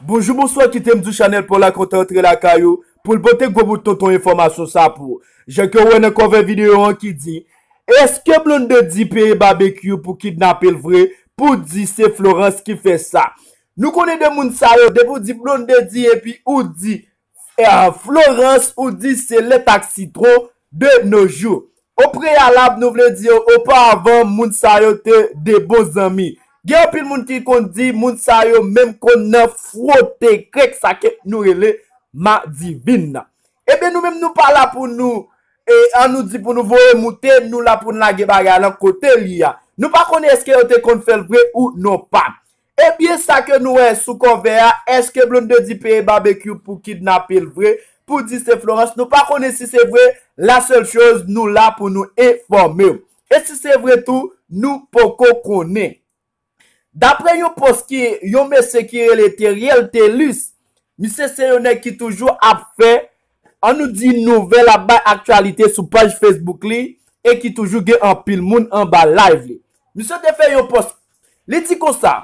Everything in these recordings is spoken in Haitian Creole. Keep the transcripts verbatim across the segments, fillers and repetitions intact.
Bonjou, bonswa, kite m di w Chanèl pa w la kontan antre lakay ou pou l pote gwo bout tonton enfòmasyon sa pou ou. Jan ke w wè nan cover videyo an ki di, èske Blondedy peye Babekyou pou kidnape l vre, pou di se Florence ki fè sa? Nou konnen de moun sa yo, depi w di Blondedy epi ou di, eh, Florence, ou di se lèt ak sitwon de nos jours. O preyalab, nou vle di yo, oparavan, moun sa yo te de bon zanmi. Gen anpil moun ki konn di moun sa yo menm konn nan fwote krèk, sa ke nou rele madivin nan. Ebyen, nou menm, nou pa la pou nou, e, an nou di pou nou voye moute, nou la pou n lage bagay lan kote li a. Nou pa konnen èske yo te konn fè l vre ou non pa. Ebyen, sa ke nou wè sou cover a, èske Blondedy peye Babekyou pou kidnape l vre, pou di se Florence? Nou pa konnen si se vre, la seule chose, nou la pou nou enfòme w. E si se vre tou, nou poko konnen. Daprè yon pòs ki, yon mesye ki rele Teriel Telus, misye se yon nèg ki toujou ap fè, an nou di, nouvèl, ap bay aktyalite sou paj Facebook li, e ki toujou gen anpil moun anba live li. Misye te fè yon pòs, li di konsa,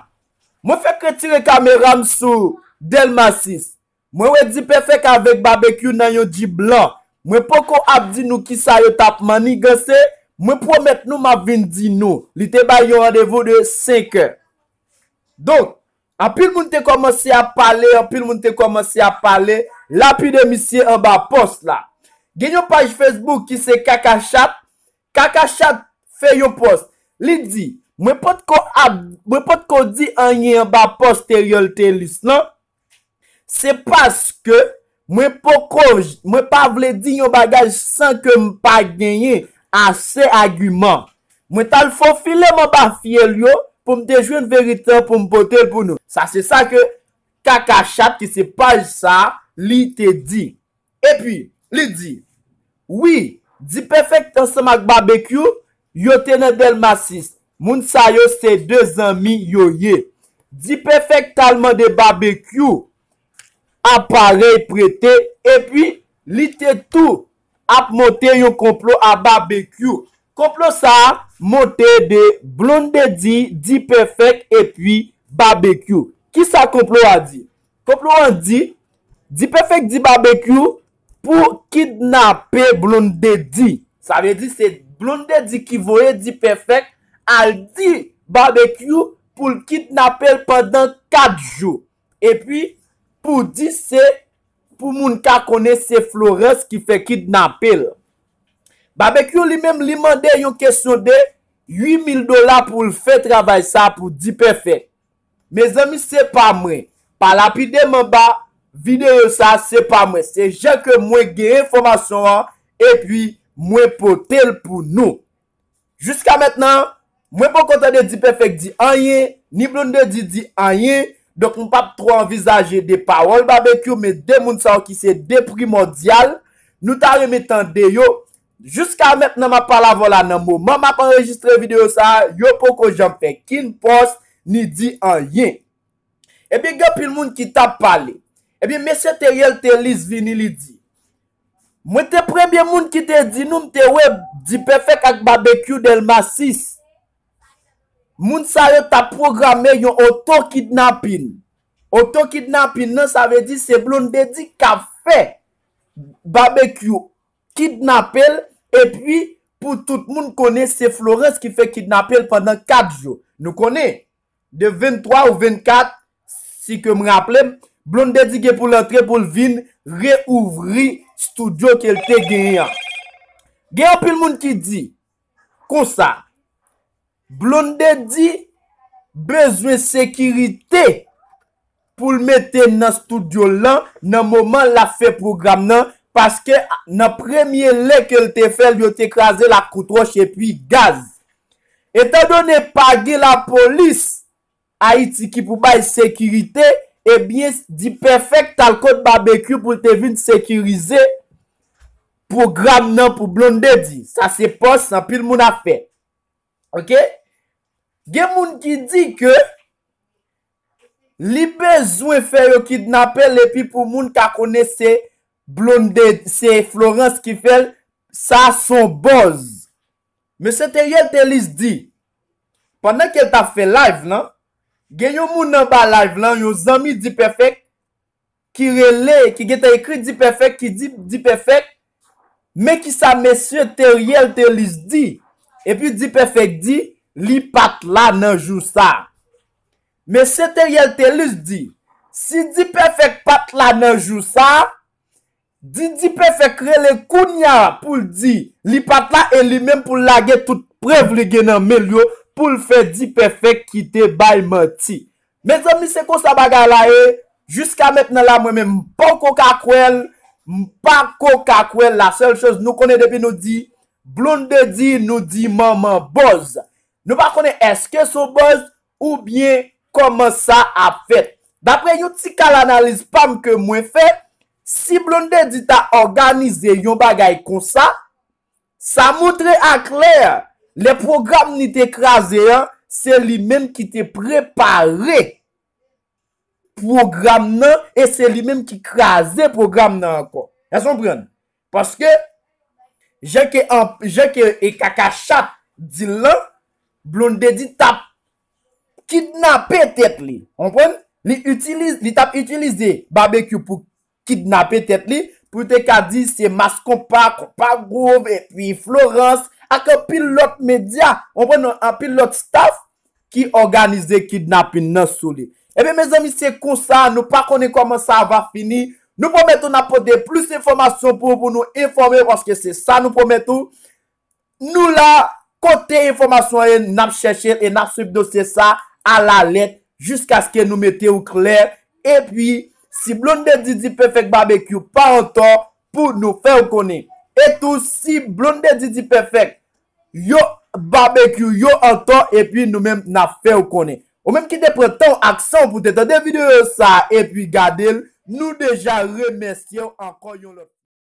mwen fèk retire kamera m sou Dèlma sis. Mwen wè Dipèfèk avèk Babekyou nan yon djip blan. Mwen poko ap di nou kisa yo t ap manniganse. Mwen pwomèt nou m ap vin di nou. Li te bay yon randevou de senk è. Donk, anpil moun te kòmanse ap pale, anpil moun te kòmanse ap pale, lapide misye anba pòs la. Gen yon paj Facebook ki se Kaka Chat. Kaka Chat fè yon pòs. Li di, mwen potko ap, mwen potko di anyen anba pòs Teriel Telus lan. Se paske mwen poko, mwen pa vle di yon bagay san ke m pa genyen ase agiman. Mwen t al fofile m anba fyèl yo pou m te jwenn verite an pou m pote l pou nou. Sa se sa ke Kaka Chat ki se paj sa li te di. Epi, li di, wi, Dipèfèk ansanm ak Babekyou, yo te nan Dèlma sis. Moun sa yo se de zanmi yo ye. Dipèfèk t al mande Babekyou aparèy prete, epi li te tou ap monte yon konplo a Babekyou. Konplo sa a monte de Blondedy, Dipèfèk epi Babekyou. Kisa konplo a di? Konplo an di, Dipèfèk di Babekyou pou kidnape Blondedy. Sa vle di se Blondedy ki voye Dipèfèk al di Babekyou pou l kidnape l pandan kat jou. Epi, pou di se, pou moun ka konnen se Florence ki fè kidnape l. Babekyou li menm li mande yon kesyon de uit mil dola pou l fè travay sa pou Dipèfèk. Mezanmi, se pa mwen. Pa lapide m anba videyo sa, se pa mwen. Se jan ke mwen gen enfòmasyon an, epi mwen pote l pou nou. Jiska mentnan, mwen poko tande Dipèfèk di anyen, ni Blondedy di anyen, donk m p ap twò anvizaje de pawòl Babekyou, men de moun sa yo ki se de primòdyal, nou ta renmen tande yo. Jiska mentnan, m ap pale avè w la nan moman m ap anrejistre videyo sa a, yo poko janm fè kin pòs, ni di anyen. Ebyen, gen anpil moun ki t ap pale. Ebyen, mesye Teriel Telus vini, li di, mwen te premye moun ki te di nou m te wè Dipèfèk ak Babekyou Dèlma sis. Moun sa yo t ap pwograme yon oto kidnapin. Oto kidnapin nan, sa vle di se Blondedy k ap fè Babekyou kidnape l, epi pou tout moun konnen se Florence ki fè kidnape l pandan kat jou. Nou konnen, de venntwa ou vennkat, si ke m raple m, Blondedy gen pou l antre pou l vin reouvri estidyo ke l te genyen an. Gen anpil moun ki di konsa, Blondedy bezwen sekirite pou l mete nan estidyo l lan nan moman l ap fè pwogram nan, paske nan premye lè ke l te fè l, yo te kraze l ak kout wòch epi gaz. Etandone pa gen lapolis Ayiti ki pou bay sekirite, ebyen, Dipèfèk t al kot Babekyou pou l te vin sekirize pwogram nan pou Blondedy. Sa se pòs anpil moun ap fè. Oke? Gen moun ki di ke li bezwen fè yo kidnape l epi pou moun ka konnen se Blondedy, se Florence ki fè l, sa s on buzz. Mesye Teriel Telus di, pandan ke l t ap fè live lan, gen yon moun anba live lan, yon zanmi Dipèfèk, ki rele, ki gentan ekri Dipèfèk, ki di Dipèfèk, men kisa mesye Teriel Telus di. Epi Dipèfèk di, li pa t la nan jou sa. Mesye Teriel Telus di, si Dipèfèk pa t la nan jou sa, di Dipèfèk rele kounya pou l di li pa t la e li menm pou l lage tout prèv li gen nan men l yo pou l fè Dipèfèk kite bay manti. Mezanmi, se konsa bagay la ye. Jiska mentnan la, mwen menm, m poko ka kwè l. M pako ka kwè l. La sèl choz nou konnen depi nou di Blondedy, nou di manman buzz. Nou pa konnen èske se yon buzz oubyen kòman sa ap fèt. Daprè yon ti kal analiz pa m ke mwen fè, si Blondedy ta òganize yon bagay konsa, sa montre aklè lè pwogram li te kraze an, se li menm ki te prepare pwogram nan e se li menm ki kraze pwogram nan ankò. Èske w konprann? Paske, jan ke, an, jan ke e Kaka Chat di l lan, Blondedy t ap kidnape tèt li. Konprann? Li itilize, li t ap itilize Babekyou pou kidnape tèt li, pou te ka di se mas konpa, konpa gwouv, epi Florence, ak anpil lòt medya, konprann, anpil lòt staff ki òganize kidnapin nan sou li. Ebyen, mezanmi, se konsa, nou pa konnen kòman sa va fini. Nou pwomèt ou n ap pote plis enfòmasyon pou, pou nou enfòme, paske se sa nou pwomèt ou. Nou la, kote enfòmasyon an ye, n ap chèche l e n ap swiv dosye sa alalèt jiskaske nou mete w klè. Epi, si Blondedy Dipèfèk Babekyou pa antò, pou nou fè w konnen. E tou, si Blondedy Dipèfèk yo Babekyou yo antò, epi nou menm n ap fè w konnen. Ou menm ki te pran tan w ak san w pou te tande videyo sa epi gade l, nou deja remèsye w ankò yon lòt